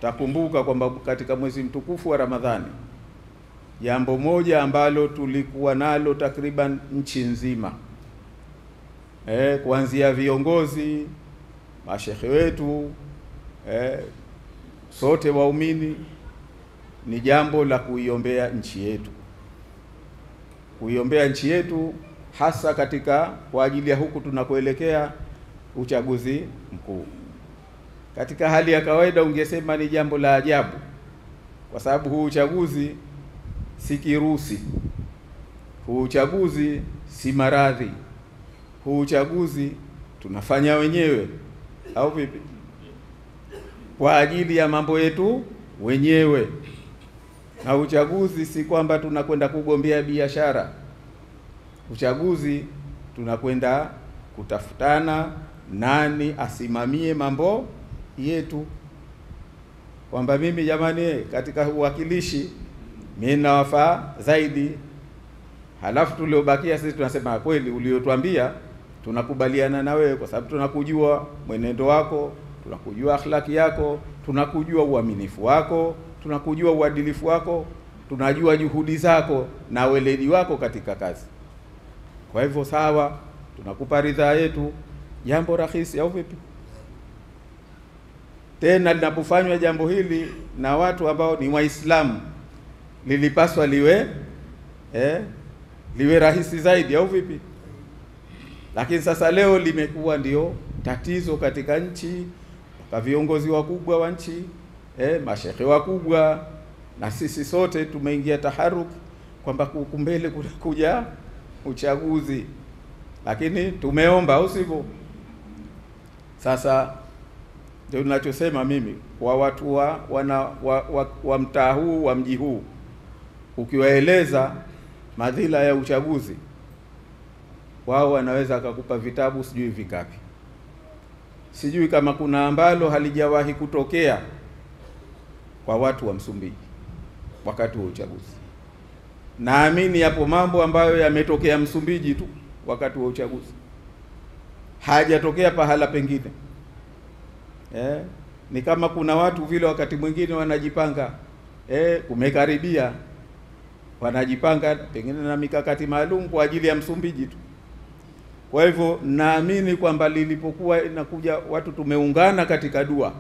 Takumbuka kwamba katika mwezi mtukufu wa Ramadhani, jambo moja ambalo tulikuwa nalo takriban nchi nzima, kuanzia viongozi, mashehe wetu, sote waumini, ni jambo la kuiombea nchi yetu. Kuiombea nchi yetu hasa katika kwa ajili ya huku tunakoelekea uchaguzi mkuu. Katika hali ya kawaida ungesema ni jambo la ajabu, kwa sababu huu uchaguzi si kirusi, huu uchaguzi si maradhi, huu uchaguzi tunafanya wenyewe, au vipi? Kwa ajili ya mambo yetu wenyewe. Na uchaguzi si kwamba tunakwenda kugombea biashara. Uchaguzi tunakwenda kutafutana nani asimamie mambo yetu. Kwamba mimi jamani katika uwakilishi mimi nawafaa zaidi, halafu tuliobakia sisi tunasema kweli uliotuambia tunakubaliana na wewe, kwa sababu tunakujua mwenendo wako, tunakujua akhlaki yako, tunakujua uaminifu wako, tunakujua uadilifu wako, tunajua juhudi zako na weledi wako katika kazi. Kwa hivyo sawa, tunakupa ridhaa yetu. Jambo rahisi au vipi? Tena linapofanywa jambo hili na watu ambao ni Waislamu, lilipaswa liwe liwe rahisi zaidi au vipi? Lakini sasa leo limekuwa ndio tatizo katika nchi, kwa viongozi wakubwa wa nchi, mashehe wakubwa, na sisi sote tumeingia taharuki kwamba kumbele kuja uchaguzi. Lakini tumeomba, au sivyo? Sasa ndio ninachosema mimi kwa watu wa mtaa huu, wa mji huu, ukiwaeleza madhila ya uchaguzi, wao wanaweza kukupa vitabu sijui vingapi. Sijui kama kuna ambalo halijawahi kutokea kwa watu wa Msumbiji wakati wa uchaguzi. Naamini hapo mambo ambayo yametokea Msumbiji tu wakati wa uchaguzi, hajatokea pahala pengine. Ni kama kuna watu vile wakati mwingine wanajipanga, kumekaribia, wanajipanga pengine na mikakati maalum kwa ajili ya Msumbiji tu. Kwa hivyo naamini kwamba lilipokuwa inakuja watu tumeungana katika dua,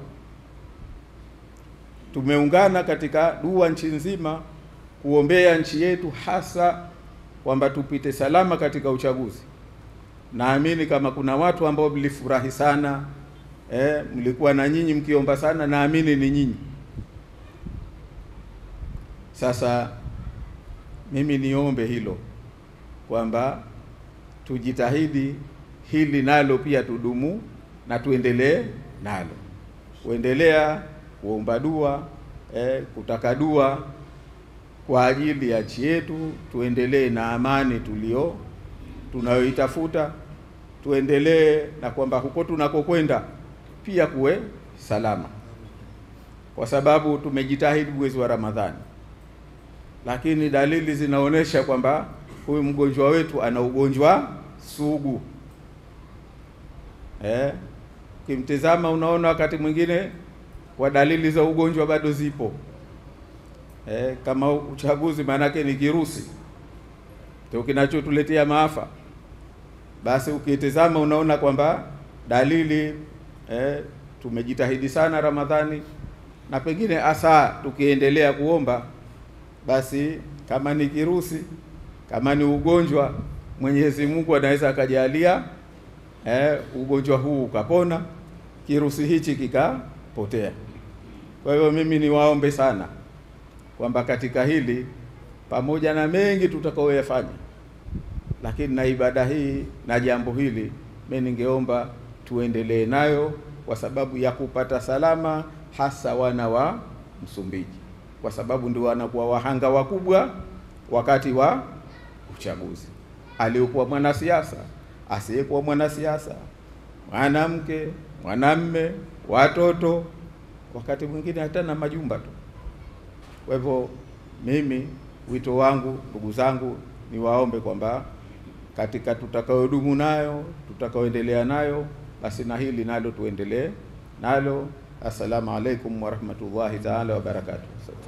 tumeungana katika dua nchi nzima kuombea nchi yetu, hasa kwamba tupite salama katika uchaguzi. Naamini kama kuna watu ambao mlifurahi sana, mlikuwa na nyinyi mkiomba sana, naamini ni nyinyi. Sasa mimi niombe hilo kwamba tujitahidi hili nalo pia tudumu na tuendelee nalo, kuendelea kuomba dua, kutaka dua kwa ajili ya nchi yetu. Tuendelee na amani tunayoitafuta, tuendelee na kwamba huko tunakokwenda pia kuwe salama, kwa sababu tumejitahidi mwezi wa Ramadhani, lakini dalili zinaonesha kwamba huyu mgonjwa wetu ana ugonjwa sugu. Ukimtazama unaona wakati mwingine kwa dalili za ugonjwa bado zipo. Kama uchaguzi maanake ni kirusi ndio kinachotuletea maafa, basi ukitazama unaona kwamba dalili, tumejitahidi sana Ramadhani, na pengine hasa tukiendelea kuomba, basi kama ni kirusi, kama ni ugonjwa, Mwenyezi Mungu anaweza akajalia ugonjwa huu ukapona, kirusi hichi kikapotea. Kwa hivyo mimi niwaombe sana kwamba katika hili, pamoja na mengi tutakayoyafanya, lakini na ibada hii na jambo hili, mimi ningeomba tuendelee nayo kwa sababu ya kupata salama, hasa wana wa Msumbiji, kwa sababu ndio wanakuwa wahanga wakubwa wakati wa uchaguzi. Aliyekuwa mwanasiasa, asiyekuwa mwanasiasa, mwanamke, mwanamme, watoto, wakati mwingine hata na majumba tu. Kwa hivyo mimi wito wangu, ndugu zangu, niwaombe kwamba katika tutakayodumu nayo, tutakayoendelea nayo, basi na hili nalo tuendelee nalo. Assalamu alaikum warahmatullahi taala wabarakatuh.